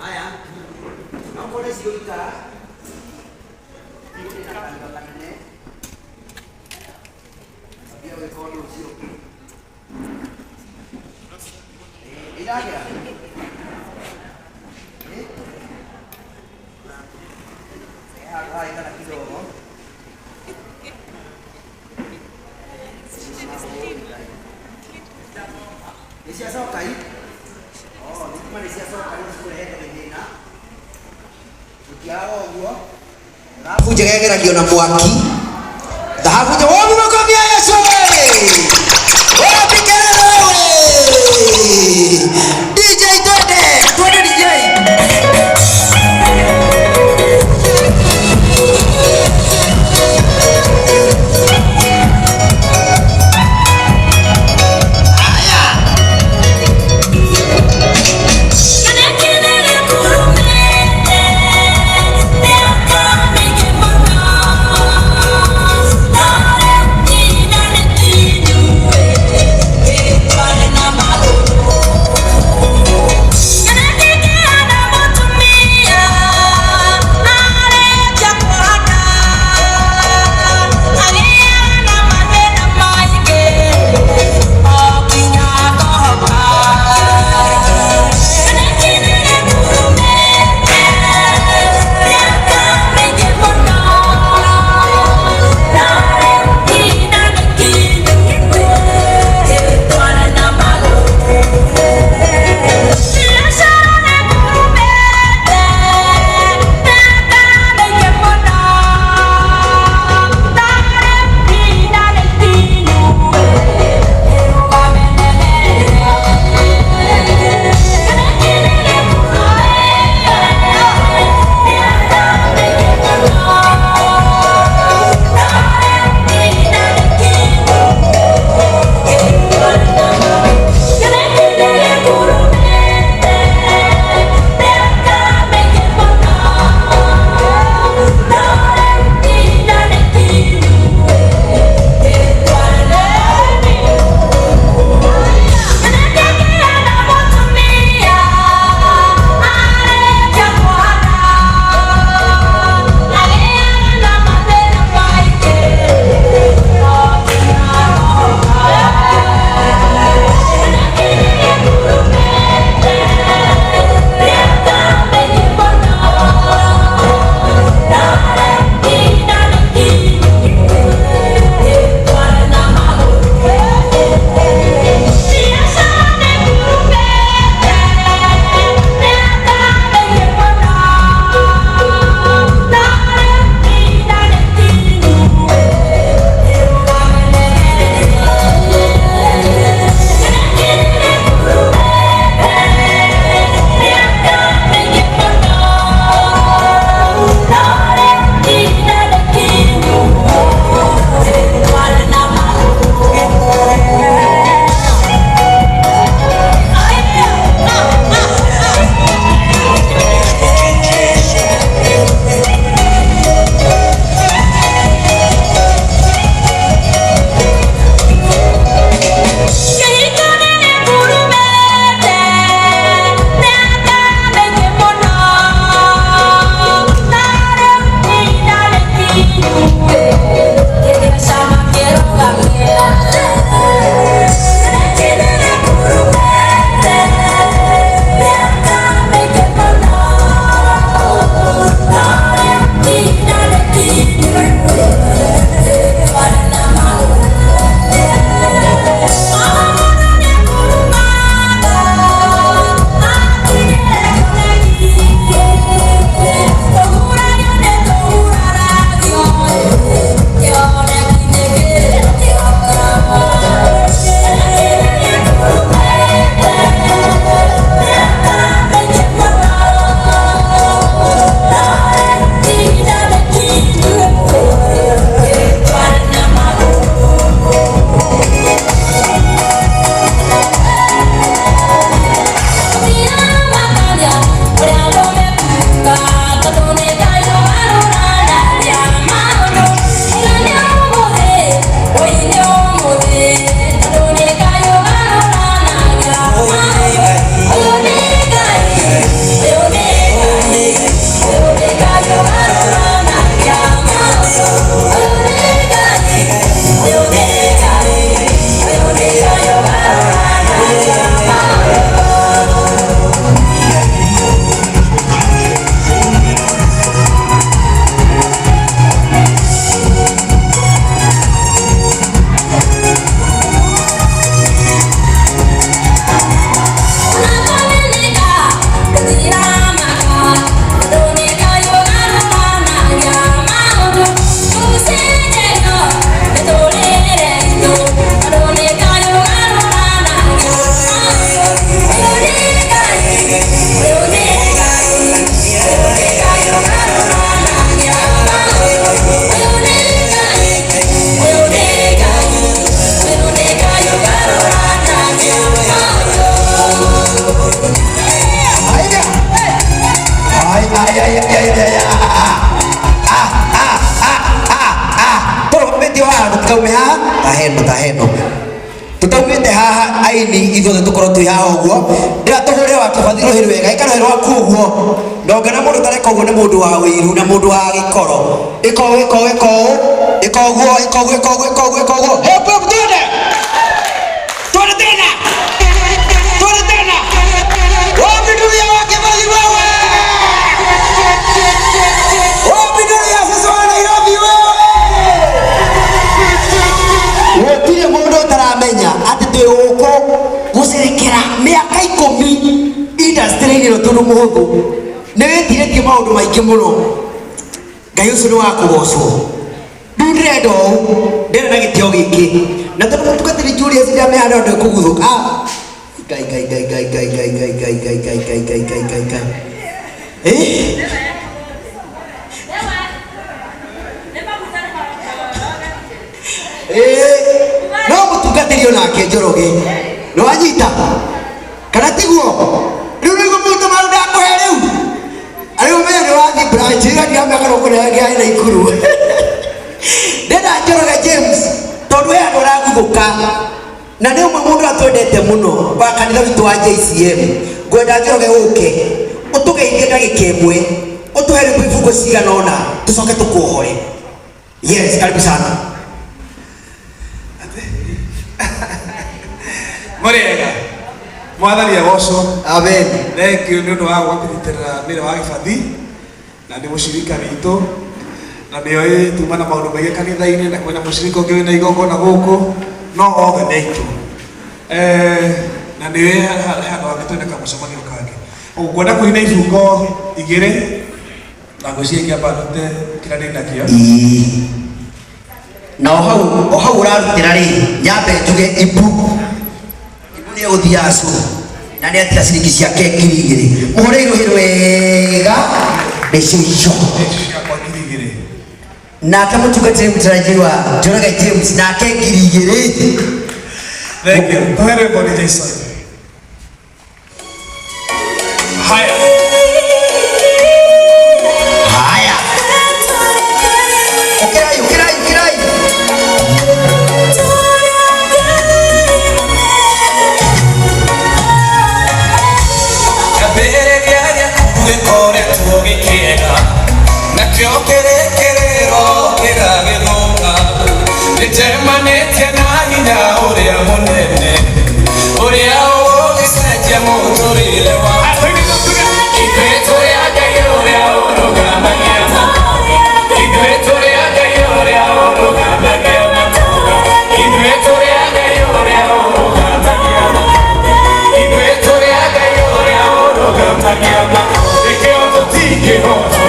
Haya, naomba unaziyoikara kanene pia wekoni ucio iragira haikana kidogo. Nĩciacoka i oh thitima nĩciacoka rĩu cikũrehete gĩthĩna gũtiaga ũguo. Thahabu njega ĩgeragio na mwaki. Thahabu njega. Wapi makofi ya Yesu we? Wapi kelele wewe? DJ twende, twende DJ. Thank you. Ay, ay, ay, ay, ay. Ah, ah, ah, ah, ah. Tũrũgamĩtio haha tũtikaume haha taheno taheno tũtaumĩte haha aini ithuothe tũkorwo twĩ haha ũguo ndĩra tũhũre wa kĩbathi rũhĩ rwega ĩka rũhĩ rwaku ũguo ndongena mũndũ tareka ũguo nĩ mũndũ wa wĩiru na mũndũ wa gĩkoro ĩka ũũ ĩka ũũ ĩka ũũ ĩka ũguo ĩka ũguo ĩka ũguo ĩka ũguo ĩka ũguo. Hebu hebu twende twende tena twende tena wapi ndugu ya wa kĩbathi wewe wapi ndugu ya sisi wa Nairobi wewe. Gũtirĩ mũndũ ũtaramenya atĩ twĩ gũkũ gũcerekera mĩaka 10 industry-inĩ ĩno tondũ mũhũthũ nĩ wĩtirĩtie maũndũ maingĩ mũno. Ngai ũcio nĩ wa kũgocwo. Rĩu ndĩrenda ũũ ndĩrenda na gĩtĩo gĩkĩ na tondũ mũtungatĩri Julius ndamehanda ũndũ ĩkũguthũka. Ah, Ngai Ngai Ngai Ngai Ngai Ngai Ngai Ngai Ngai Ngai Ngai Ngai Ngai Ngai Ngai. Eh? No mũtungatĩri onake Njoroge nĩ wanyita kana tiguo? Rĩu nĩguo mũndũ maru ndakũhe rĩu rĩu menya nĩ wathiĩ branch ĩyo ndiramenya kana ũkũnengera na Ikuru. Ndĩrenda Njoroge James tondũ he andũ araguthũka na nĩ ũmwe mũndũ atwendete mũno wa kanitha witũ wa JCM. Ngwenda Njoroge ũke ũtũgeithie ndagĩka ĩmwe ũtũhe rĩmwe ibungo cigana ũna tũcoke tũkuohore. Yes, karibu sana. Mũrĩega mwathani agocwo. Amen. Thank you nĩ ũndũ wa gũkĩnyitĩrĩra mĩrĩ wa gĩbathi na nĩ mũcirika witũ na nĩoĩ tuma na maũndũ maingĩ kanitha-inĩ na kwĩna mũcirika ũngĩ wĩna igongona gũkũ no othe nĩ aitũ. Na nĩoĩ handũ hangĩ twĩna kamũcemanio kangĩ. Ũguo ngwenda kũina ibungo igĩrĩ na ngwĩciria ingĩamba ndute kĩrĩa ndĩ nakĩo. Ĩĩ. Na o hau ũrarutĩra rĩ nyambe njuge ibu ibu nĩ egũthiaga cũrũ na nĩ atiga ciringi ciake 2000. Mũhũre irũhĩ rwega nĩcio icio. Ciakwa 2000. Nake mũtungatĩri mũtarajiwa Njoroge James nake 2000. Thank you. Tũhe rwĩmbo nĩ Jason. Haya. Haya. Ũkĩrai ũkĩrai ũkĩrai. Kĩambĩrĩria gĩaku gĩkoretwo gĩkĩega nakĩo kĩrĩkĩrĩro kĩgagĩthũka nĩnjemanĩtie na hinya ũrĩa mũnene ũrĩa ũgũgĩcenjia mũtũrĩre wakwa. Ithuĩ tũrĩ a Ngai ũrĩa ũrũgamagia ithuĩ tũrĩ a Ngai ũrĩa ũrũgamagia ithuĩ tũrĩ a Ngai ũrĩa ũrũgamagia ithuĩ tũrĩ a Ngai ũrĩa ũrũgamagia nĩkĩo tũtingĩhotwo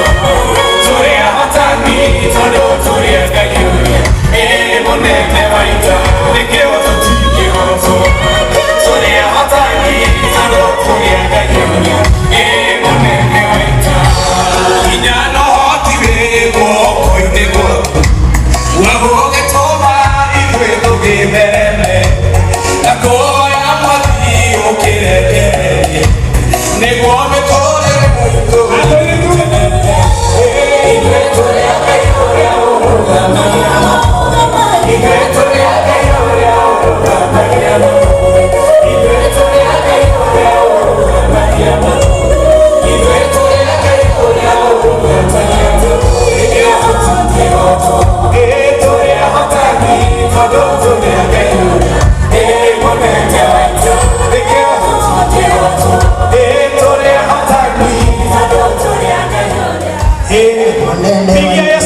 tũrĩ ahotani tondũ tũrĩ a Ngai ũrĩa ĩ mũnene wa ita nĩkĩo tũtingĩhotwo tũrĩ ahotani tondũ tũrĩ a Ngai ũrĩa ĩ mũnene wa ita. Hinya na ũhoti wĩ guoko-inĩ gwaku wagũgĩtũma ithuĩ tũgĩthereme na kũhoya mwathi ũkĩrekererie nĩguo mĩtũrĩre itũ. Ithuĩ tũrĩ a Ngai ũrĩa ũrũgamagia ithuĩ tũrĩ a Ngai ũrĩa ũrũgamagia ithuĩ tũrĩ a Ngai ũrĩa ũrũgamagia ithuĩ tũrĩ a Ngai ũrĩa ũrũgamagia nĩkĩo tũtingĩhotwo ĩ tũrĩ ahotani tondũ tũrĩ a Ngai ũrĩa ĩ mũnene wa ita nĩkĩo tũtingĩhotwo ĩ tũrĩ ahotani tondũ tũrĩ a Ngai ũrĩa ĩ Mũnene wa Pigia